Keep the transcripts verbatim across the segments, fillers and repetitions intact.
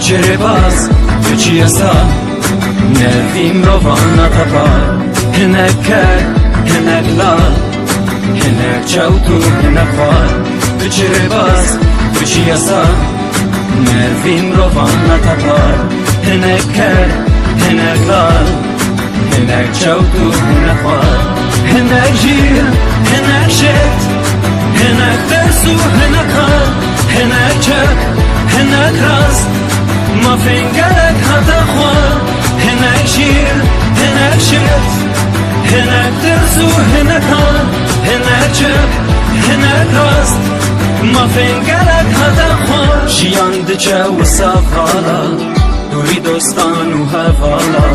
Çirêbaz, tu çi yasa, nervî mirovan nate par. Hinek ker, hinek lal, hinek çewt û hinek xwar. Tu çirêbaz, tu çi yasa, nervî mirovan nate par. Hinek ker, hinek lal, hinek çewt û hinek xwar. Hinek jîr, hinek şêt, hinek tirs û hinek hal. Hinek çep, hinek rast, mafên gelek hate xwar. Hinek jîr, hinek şêt, hinek tirs û hinek hal. Hinek çep, hinek rast, mafên gelek hate xwar. Jiyan diçe wisa vala, dûrî dostan û hevala.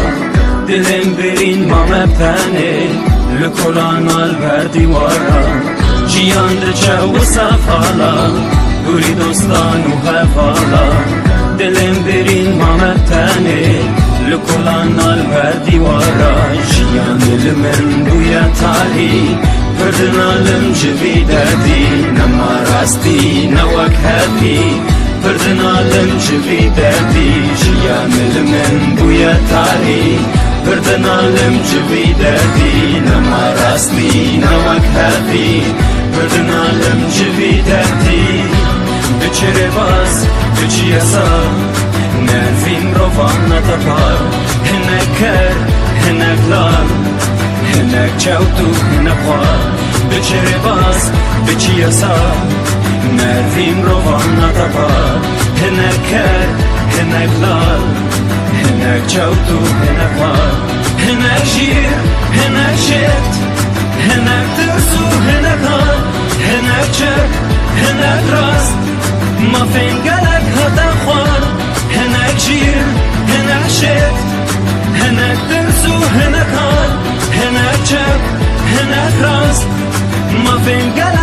Dilên birîn mame tenê, li kolan al ber dîwara. Jiyan diçe wisa vala, dûrî dostan û hevala. Dilên birîn mame tenê, li kolan al ber dîwara. Jiyan li min bûye tarî, pir dinalim ji vî derdî. Nema rastî, ne wek hevî, pir dinalim ji vî derdî. Jiyan li min bûye tarî, pir dinalim ji vî derdî. Nema rastî, ne wek hevî, pir dinalim ji vî derdî. Tu çirêbaz, tu çi yasa, nervî mirovan nate par. Hinek ker, hinek lal, hinek çewt û hinek xwar. Tu çirêbaz, tu çi yasa, nervî mirovan nate par. Hinek ker, hinek lal, hinek çewt û hinek xwar. Hinek jîr, hinek şêt, hinek tirs û hinek hal. Hinek çep, hinek rast, mafên gelek hate xwar. Hinek jîr, hinek şêt, hinek tirs û hinek hal. Hinek çep, hinek rast, mafên gelek